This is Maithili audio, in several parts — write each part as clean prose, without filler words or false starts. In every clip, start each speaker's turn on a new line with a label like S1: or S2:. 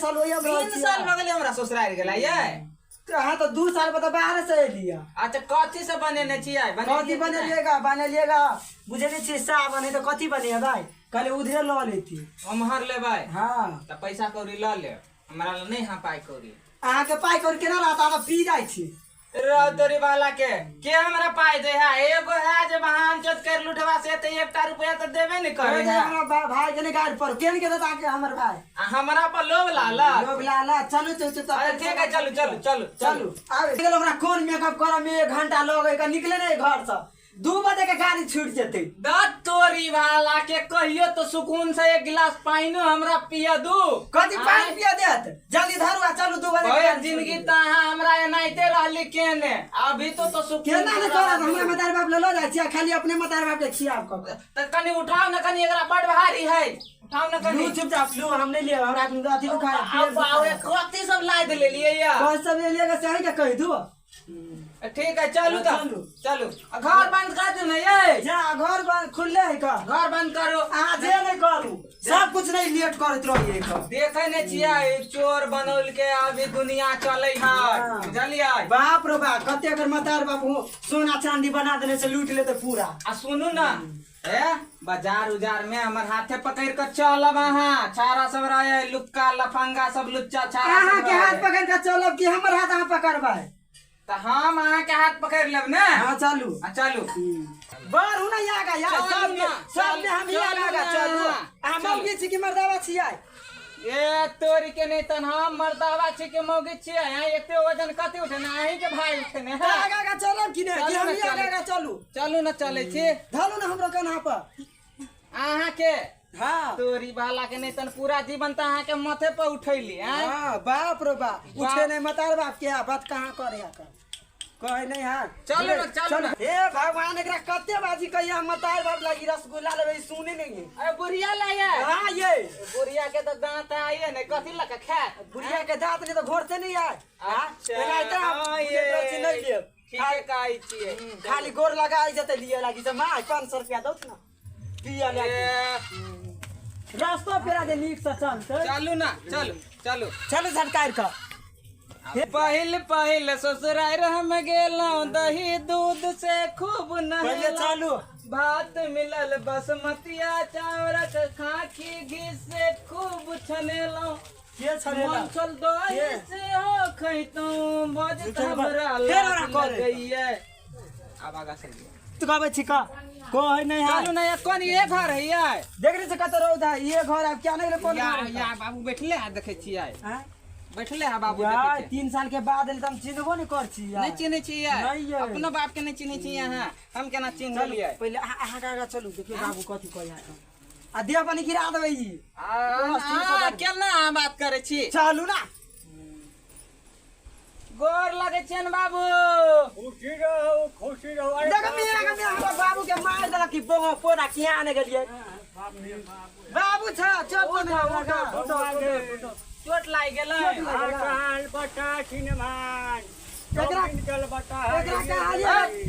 S1: साल होइए रहल
S2: 3
S1: छियै।
S2: साल भऽ गेलै हमरा ससुरारि गेला ये।
S1: तऽ अहाँ तऽ 2 साल पर तऽ बाहर से एलियै।
S2: अच्छा, कथी सब बनेने छियै?
S1: कथी बनेलिएगा? बनेलिएगा बुझे नहि छियै, सावन है तऽ कथी बनेबै? कहले उधरे लऽ लेती।
S2: उम्हर लेबै?
S1: हाँ।
S2: तऽ पैसा कौड़ी लऽ लेब, हमरा लग नहि है पाइ कौड़ी।
S1: अहाँके पाइ कौड़ी केना रहत? अहाँ तऽ पी जाइ छी।
S2: रौ तोरी वाला के हमरा पाइ दे है? एगो है जे बहान चोत कर लुटवा से तऽ एकटा रुपया तऽ देबे नहि करे है।
S1: हमरा भाई के नहीं गाड़ पर केन के देता के हमर भाई?
S2: आ हमरा पर लोभ लाला।
S1: लोभ लाला। चलू चलू चलू।
S2: अरे ठीक है, चलू चलू चलू।
S1: चलू। आबे गेल। ओकरा कोन मेकअप करऽ में 1 घंटा लगे के निकले नहीं घर से, 2 बजे के गाड़ी छूट जेतै।
S2: दत तोरी वाला के, कहियो तो सुकून से एक गिलास पानिओ हमरा पिया दू।
S1: कथी पानि पिया देत? जल्दी धरू आ चलू, 2 बजे के
S2: भरि
S1: गाड़ी छूट
S2: जिंदगी
S1: जेतै।
S2: तऽ अहाँ हमरा एनाहिते रहली केने, अभी तो सुकून
S1: केना
S2: से
S1: ने करत?
S2: रहली।
S1: हमरा मतार बाप लऽ जाइ छियै, खाली अपने मतार बाप के खियाब कऽ।
S2: तऽ कनि उठाउ ने कनि, एकरा बड भारी है, उठाउ ने कनि।
S1: लू चुपचाप लू, हम नहीं लिए, हमरा अथी दुखाय।
S2: आउ आउ, कथी सब लादि लेलियै या?
S1: कौन सब ले लिएगा सही के कहि दू।
S2: ठीक है, चलू तऽ।
S1: चलू।
S2: चलू, आ घर बंद कर दू ने ये।
S1: जा, घर बंद खुलले है का?
S2: घर बंद करू।
S1: अहाँ जे नहीं करू, सब कुछ नहीं लेट करैत रहिए का।
S2: देखे ने छियै, चोर बनौल के अभी दुनिया चलै है।
S1: हाँ।
S2: बुझलियै?
S1: बाप रे बाप, कते एकर मतार बाप हो सोना चांदी बना देने से लूट लेते पूरा।
S2: आ सुनू ने, ए बाजार उजार में हमर हाथे पकड़ के चलब अहाँ। छाड़ा सब रहे, लुक्का लफंगा सब, लुच्चा छाड़ा सब
S1: अहाँ के हाथ
S2: रहे।
S1: पकड़ के चलब कि हमर हाथ अहाँ पकड़बै?
S2: तऽ हम अहाँ के हाथ पकड़ लेब ने।
S1: हाँ, चलू।
S2: आ चलू।
S1: बढ़ू ना आगा यार।
S2: चलू
S1: सब में
S2: ना,
S1: सब में हम ही
S2: चलू
S1: आगा
S2: ना।
S1: चलू। अहाँ
S2: चलू।
S1: मौगी छी कि मर्दावा छियै?
S2: ए तोरी के, नहीं तन हम मर्दावा छी के मौगी छियै? यहाँ एते वजन कथी उठेने? अहीं के भाई उठेने है।
S1: तऽ आगा आगा चलब कि नहि कि
S2: चलू
S1: हम
S2: ना,
S1: ही आगा
S2: चलू।
S1: आगा चलू?
S2: चलू ने, चलै छी।
S1: धलू ना हमरो कन्हा पर।
S2: अहाँ के?
S1: हाँ।
S2: तोरी बाला के, नहीं तन पूरा जीवन तऽ अहाँ के माथे पर उठैली आँय?
S1: हाँ, बाप रे बाप, उठे नहीं मतार बाप के आ, बात कहाँ करे आकर कहे नहीं। हाँ।
S2: चलू ना, चलू ना।
S1: हे भगवान, एकरा कते बाजी कहिया मतार बाप लागी रसगुल्ला लेबै, सुने नहीं है।
S2: ए बुढ़िया लाये।
S1: हाँ, ये
S2: बुढ़िया के तऽ दांत आइए ने, कथी लऽ के खायत?
S1: बुढ़िया के दांत नहीं तो घोरते नहीं आए। हाँ?
S2: अच्छा,
S1: एनाहिते हम
S2: हाँ,
S1: बुझैत
S2: ये।
S1: रहै छी, नहीं लेब।
S2: ठीके कहै छियै।
S1: खाली गोर लगा जेतै लिए लागी से माय 500 रुपया दौ ना पिया लागी।
S2: ए,
S1: रास्ता पेरा दे नीक से चलतै।
S2: चलू ना, चलू चलू।
S1: चलू झटकार कऽ।
S2: पहिल पहिल ससुरार हम गेलहुँ, दही दूध से खूब
S1: पहिले
S2: नहेलहुँ।
S1: चलू।
S2: भात मिलल बसमतिया चाउरक, खाखी घी से खूब छनेलहुँ।
S1: के छनेला?
S2: मन छल दही
S1: के?
S2: से हो खैतहुँ, बजत हमरा
S1: फेर ओकरा
S2: लाज
S1: करे।
S2: लगैये। आब आगा चलिए।
S1: तू कहबै छी का कहै नहीं है।
S2: चलू ना, ये कोन ये घर है ये?
S1: देख रहे छी कतऽ रौद है, ये घर आब क्या नहीं गेलै कोन
S2: या
S1: घर है?
S2: या बाबू बैठले है, देखै छियै।
S1: आँय?
S2: बैठले है बाबू।
S1: यार,
S2: देखै छियै।
S1: 3 साल के बाद एल तऽ हम चिन्हबो नहीं कर छी यार।
S2: नहीं चिन्है छियै?
S1: नहीं ये।
S2: अपनो बाप के नहीं चिन्है छियै अहाँ, हम केना चिन्ह
S1: चलू
S2: लेलियै?
S1: पहिले अहाँ अहाँ आगाँ चलू, देखियौ बाबू कथी कहै है आ देह पानी गिरा देबै ई।
S2: आ केना अहाँ बात करै छी?
S1: चलू ना।
S2: गोर लगै छियनि बाबू।
S3: खुशी रहू, खुशी रहू। अरे
S1: देख मिया के मिया, हमरा बाबू के मार देलक कि बोंगो पोरा किया ने गेलियै। बाबू छ चल तो नहीं लगा।
S2: चोट लागि गेलै?
S3: काल बटा छिनमान
S1: एकरा
S3: चल बटा।
S1: एकरा कहलियै।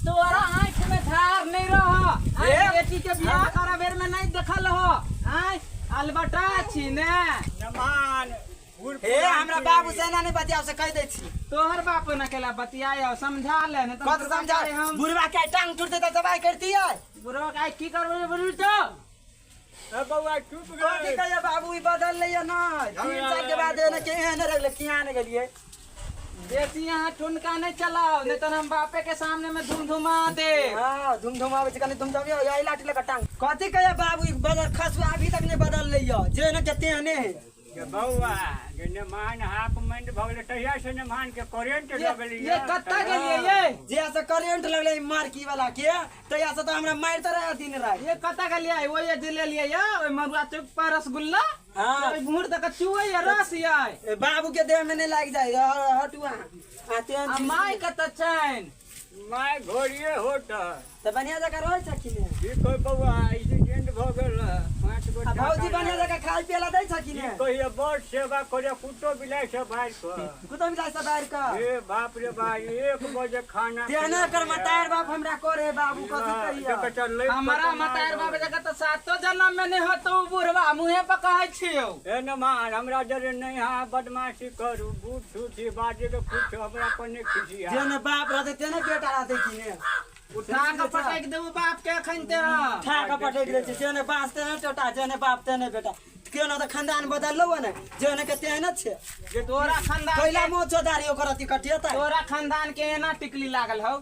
S2: तोरा आँखि में धार नहीं रह।
S1: ए?
S2: बेटी के बियाह करा बेर में नहीं देखल हो आँय अलबटा छी ने।
S3: नमान बूढ़
S1: हे, हमरा बाबू से एना नहीं बतियाओ से कहि दै छी।
S2: तोहर बाप न केला बतियाय, समझा ले नहीं तो
S1: कत समझा?
S2: हम
S1: बुढ़वा के टांग टूटते तऽ दवाई करतियै।
S2: बुढ़वा के आइ की करबै बुढ़ी तो?
S3: ए बौआ, चुप
S1: कथी
S3: गए।
S1: कहियै बाबू, ई बदल लैया ना, 3 साल के बाद एने के एहन रखले किया ने गेलियै।
S2: बेसी यहाँ ठुनका नहीं चलाओ, नहीं तो हम बापे के सामने में धुम धुमा दे।
S1: हाँ, धुम धुम आबै छै, कनि धुम धुम यही लाठी लऽ कऽ टांग। कथी कहियै बाबू, ई बदल खसुआ अभी तक नहि बदल लैया, जे ने के तेहने है।
S3: गे बौआ गे, नमान हाफ मंद भऽ गेलै तहिया से नमान के करेंट लगलै।
S2: ये कत्ता गेलियै ये?
S1: जे से करेंट लगलै ई मारकी वाला के, तहिया से तऽ हमरा मारिते रहै दिन राति।
S2: ये कत्ता गेलियै? ओ ये जे लेलियै ये ओहि मरुआ चौक पर रसगुल्ला।
S1: हाँ।
S2: ओहि मुहूर्त तक चुऐ ये रस ये।
S1: ए, बाबू के देह में नहीं लागि जाय, हटू अहाँ। आ तेहन
S2: आ
S1: चीज-
S2: माय कतऽ छनि?
S3: माय घोड़िए होत।
S1: तऽ बढ़िया जकाँ रहै छै कि ने?
S3: की कहै बौआ, एक्सीडेंट भऽ गेल, 5 गो
S1: आ भौजी
S3: टाका
S1: बढ़िया जगह खाय पियला दै छ कि
S3: की
S1: ने?
S3: कहिए, बड़ सेवा करे, कुत्तो बिलाइ सब बाहर कऽ।
S1: कुतो बिलाइ सब बाहर कऽ।
S3: हे बाप रे बा, 1 बजे खाना।
S1: तेहने एकर मतार बाप हमरा करे बाबू, कथी कहियो।
S2: हमारा मतार बाप जगह तो सातो जन्म में नहीं होतो। उ बुढ़वा मुँहे पर कहै छियौ।
S3: ए नमान, हमरा जरे नहीं हाँ बदमाशी करू, बूढ़ सूढ़ बाजे के कुछ हमरा पर नहीं खिसिया।
S1: जेने बाप रहते तेने बेटा रहते कि ने?
S2: उठा के पटक देबू बाप के अखन तेरा।
S1: उठा के पटक दै छै। जेने बाँस तेने टोटा, जेने बाप तेने बेटा। केना तऽ खानदान बदललो ने, जेने के तेहने छै।
S2: तोरा खानदान
S1: कैला
S2: के
S1: मोह चौधारी ओकर अथी कटियता।
S2: तोरा खानदान के एना टिकली लागल हौ।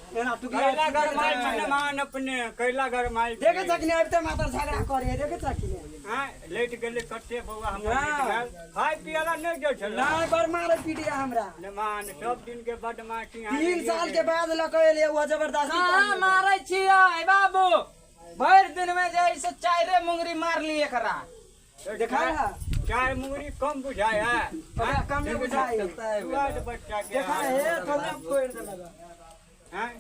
S1: एना टुकड़ा।
S3: कैला गरमाइ छै नमान, अपने कैला गरमाइ छै।
S1: देखे छ कि ने, आबिते मात्र झगड़ा करे, देखे छ कि ने?
S3: हाँ, लेट गेलै कते बौआ हमर।
S1: हाँ।
S3: लेट गेल, खाय पियला नहीं जाइ छलै।
S1: नहीं, बड़ मारे पीटिया हमरा।
S3: नमान, सब दिन के बदमाशी अहाँ
S1: 3 साल के बाद लऽ के एलियै, ओ जबरदस्ती।
S2: कहाँ मारै छियै बाबू? भरि दिन में जे से चाइरे मुंगरी मारली एकरा।
S1: देखा।
S3: चार मुंगरी कम बुझाय है?
S1: ओकरा कम नहीं बुझाइ।
S3: सुआद बच्चा के।
S1: देखा हे, थोड़ा फोड़ि देलक।
S3: हैं?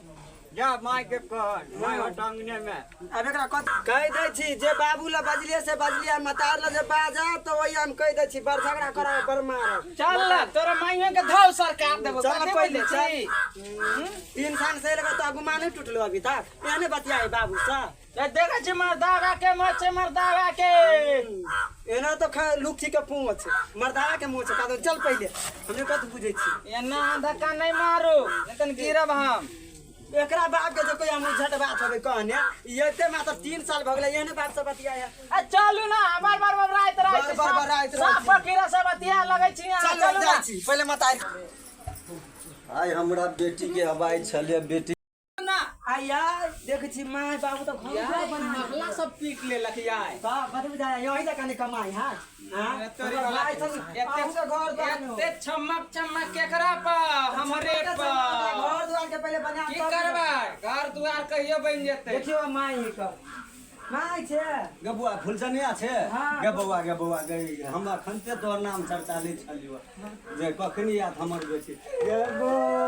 S3: जा माय के कह, माय हट अंगने में।
S1: आब एकरा कत कहि दै छी, जे बाबू लए बजलियै से बजलियै। मतार लए जे बाजब तऽ ओहि हम कहि दै छी, बड़ झगड़ा करब, बड़ मारब।
S2: चल न, तोरा माइये के धौ सरकार देबो।
S1: चल।
S2: कथी
S1: पहिले
S2: बोलै छी?
S1: 3 साल से एलको तऽ गुमान नहि टूटलो अभी तक। एहने बतियाए बाबू सँ।
S2: ए, देखै छी मर्दावा के मोछ, मर्दावा के।
S1: एना तो खा लुखी के पूछ, मर्दावा के मोछ का। चल पहिले, हमने कत बुझै छी।
S2: एना धक्का नहीं मारू, नहीं गिरब हम।
S1: एकरा बाप के जे कोई हम झट बात होबे कहने, ई एते मात्र 3 साल भऽ गेलै, एहने बाप से बतियाए।
S2: ए चलू ना, बार बार बार रात रात।
S1: बार बार बार राति राति।
S2: साफ फकीरा सब बतिया लगै छी अहाँ।
S1: चल।
S2: चलू
S1: जाइ
S2: ना।
S1: छी पहिले मतार।
S4: आइ हमरा बेटी के आवाज छलै बेटी।
S2: ना।
S1: आइया देखै छी माय बाबू तऽ घर
S2: यार,
S1: दुआर बना।
S2: महला सब पीट लेलक यार।
S1: बा बदल जाय, यही तऽ कनि कमाई हां हां।
S2: तोरी वाला।
S1: भाई सब अहूँ के घर द्वार में हो।
S2: एते चमक चमक केकरा पर? हमरे पर।
S1: घर द्वार के पहिले बना।
S2: की
S1: तब
S2: करबै? घर दुआर कहियो बनि जेतै।
S1: देखियौ माय के, माय छै।
S4: गे बौआ, फुलचनिया छै?
S1: हाँ।
S4: गे बौआ, गे बौआ गे, हम अखनते तोहर नाम चर्चा लै छलियौ जे कखनी आयत हमर बेटी। गे बौआ,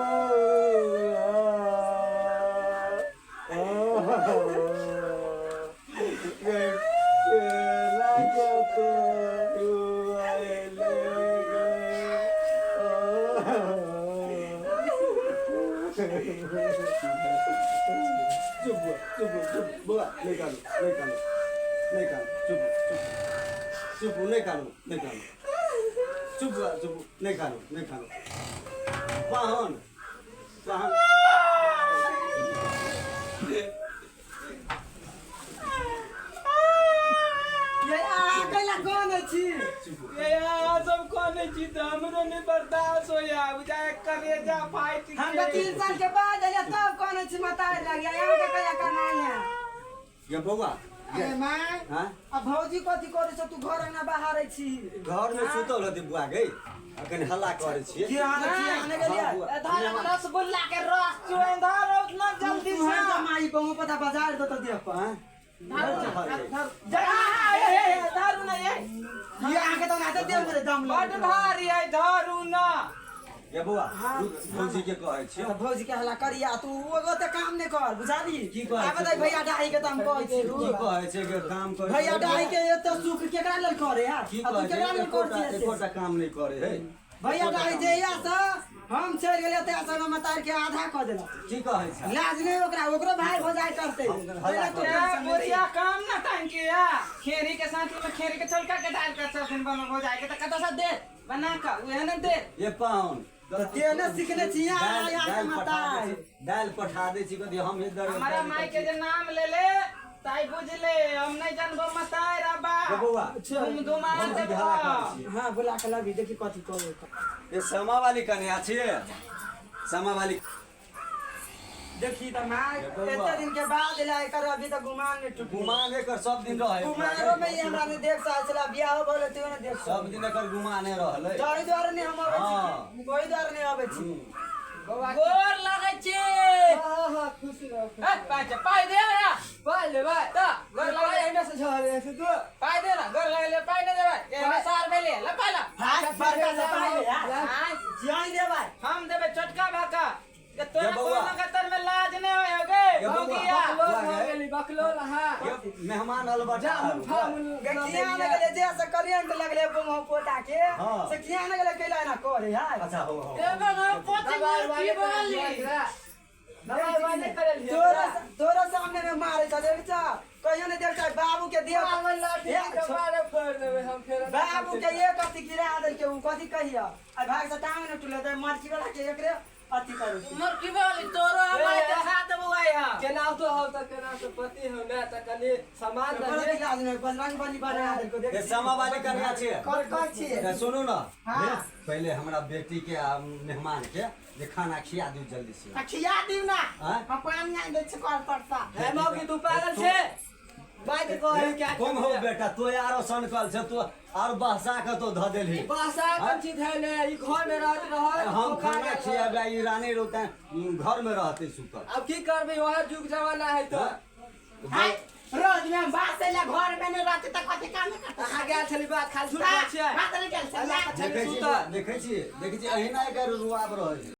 S4: गे लागत तू अयले गे। चुप बौआ, चुप, चुप बौआ, नहि कानू, नहि कानू, नहि कानू, चुप, चुप, चुप, नहि कानू, नहि कानू, चुप बौआ, चुप, नहि कानू, नहि कानू। पाहन, पाहन।
S1: ये अहाँ कैला कोन छी?
S2: ये अहाँ सब कोने छी तऽ हमरो नहि बर्दाश्त होइया, बुझाय कलेजा फाटि
S1: हम तऽ 3 साल के बाद अइया तब कोन छी मतार लगिया, यहाँ के कैला कनाई है?
S4: गे बौआ गे।
S1: अरे माय।
S4: हाँ?
S1: आ भौजी कथी करै छ? तू घर अंगना बाहर छी।
S4: घर में सुतल रहती बुआ गई, अखन हल्ला करै छियै।
S1: की अहाँ की आने गेलियै?
S4: हाँ, बुआ।
S2: धर रसगुल्ला के रस चुए, धर उतना जल्दी
S1: तू
S2: से।
S1: हर माई बहु पता बाजार दो तो देह पर।
S4: हाँ?
S2: धर जा, ए, ए, ए, धरू ना ये।
S1: ये अहाँ के तो नाते देह में दम।
S2: बड भारी है, धरू ना।
S4: गे बौआ, रुक, भौजी के कहै छियै।
S1: भौजी के हल्ला करिया, तू ओते काम नहि कर, बुझाली?
S4: की कहै
S1: आब
S4: छै?
S1: दे भैया डाही के तऽ हम कहै छी।
S4: की कहै छै के काम करै?
S1: भैया डाही के एते सुख केकरा लेल करे यार?
S4: की
S1: आ तू
S4: कहै
S1: केकरा
S4: छै?
S1: लेल
S4: एकोटा
S1: कर छी?
S4: एकोटा काम नहि करे है।
S1: भैया डाही जे या से हम चलि गेलियै तऽ संग मतार के आधा कऽ देलक।
S4: की कहै छै?
S1: लाज नहि ओकरा, ओकरो भाई हो जाय करतै।
S4: हम हल्ला
S1: तू
S4: करै।
S2: ए, बुढ़िया काम ना टंकिया खेरी के साथ में खेरी के छौलका के डाल के सब दिन बन हो जाएगा तऽ कतऽ से दे बना के उहे ने दे।
S4: ये पाहुन।
S1: तऽ तेने सिखने छी यहाँ।
S4: दालि
S1: यहाँ
S4: दालि पठा दै
S1: मतार
S4: छी, दालि पठा दै छी, कथी हम इधर।
S2: हमारा माई के जे नाम ले ले ताई बुझ ले, हम नहीं जानबो मताई रबा।
S4: गे बौआ,
S2: धूम धुमा
S4: भौजी के
S2: देबो।
S4: हल्ला करै छियै।
S1: हाँ, बुला के लबी, देखी कथी कहै।
S4: ये समा वाली कन्या छियै, समा वाली।
S1: देखी तऽ माय।
S4: बौआ।
S1: एते दिन के बाद एला, एकर अभी तक गुमान नहि टूटल।
S4: गुमान एकर सब दिन रहै।
S1: कुमारो में ई हमरा नहि देख सकै छला, बियाहो भऽ गेलै तैयो नहि देख
S4: सब दिन एकर गुमाने रहलै।
S1: ताहि दुआरे नहि हम अबै
S4: हाँ।
S1: छी, ओहि दुआरे नहि अबै छी।
S2: गोर लगै छी।
S1: हाँ हाँ, खुशी रहो।
S2: ए, पाइ छै, पाइ दे ना।
S1: पाइ लेबै?
S2: तऽ गोर लगै।
S1: एने से झरे से तू।
S2: पाइ दे ना, गोर लगै ले पाइ नहि देबै? ए सार भेलै, ले पाइ ला।
S1: हाथ बड़का से पाइ ले यार।
S2: आँय,
S1: जियाई देबै।
S2: हम देबै छोटका भाका जे तोरा
S4: ये बौआ।
S2: कोनो कतर में लाज नहीं होय होगे
S4: ये बौआ।
S2: भौगिया।
S4: बौआ गे।
S1: बकलोल हाँ।
S4: ये मेहमान बनल बा।
S5: जामुन फामुन
S1: गे किया न गेले जे से करेंट लगले बंगो पोता के
S4: हाँ।
S1: से किया न गेले कैला ना करे है।
S4: अच्छा हो हो।
S6: ए बंगो पोती
S5: दवाई
S6: मुर्गी
S5: वाले
S6: बोली।
S5: दवाई वाले करल
S1: तोरा तोरा सामने में मारे छ देख छ, कहियो ने देख छ बाबू के दिया
S5: हमर लाठी के मारे फोड़ देबै हम फेर।
S1: बाबू के एक अथी गिरा देल के उ कथी कहिया आ भाग से टांग न टूले त मरची वाला के एकरे अथी करू।
S6: मुर्गी बोली तोरो हमारे देखा देबो आई हां।
S5: केना तो हम तऽ केना तो पति हम ने तऽ कनि समाज
S1: कोनो इलाज नहि, बजरंग बली बना देल को देख।
S4: ए, समावादी कन्या छियै।
S1: कर कर छियै।
S4: ए, सुनू ना।
S1: हाँ।
S4: हे, पहिले हमरा बेटी के आ मेहमान के जे खाना खिया दियौ जल्दी से।
S6: आ खिया दिउ ना।
S4: आँय?
S6: हम पानी आनि दै छी कल पर सँ।
S5: हे मौगी तू पागल छे, बात कहै क्या?
S4: कम हो बेटा, तो आरो सनकल छै, तो आर बहसा के तो धऽ देलही।
S5: बासा कम चीज है ने ई घर में रहत रहत
S4: हम
S5: धोखा
S4: खाना
S5: गेल।
S4: खियाबे ई रानी रहते घर में रहते सुतल।
S5: अब की करबै, वएह जुग जमाना है तो।
S6: हाय, रोज में बासे ले घर में नहीं रहते त कथी काम करते?
S5: अहाँ गेल छली बात खाली झूठ बात छियै।
S6: बात नहीं गेल छली।
S5: अल्लाह के
S4: देखै छी
S5: सुतल।
S4: देखै छी देखै छी, अहिना एकर रुआब रहै छै।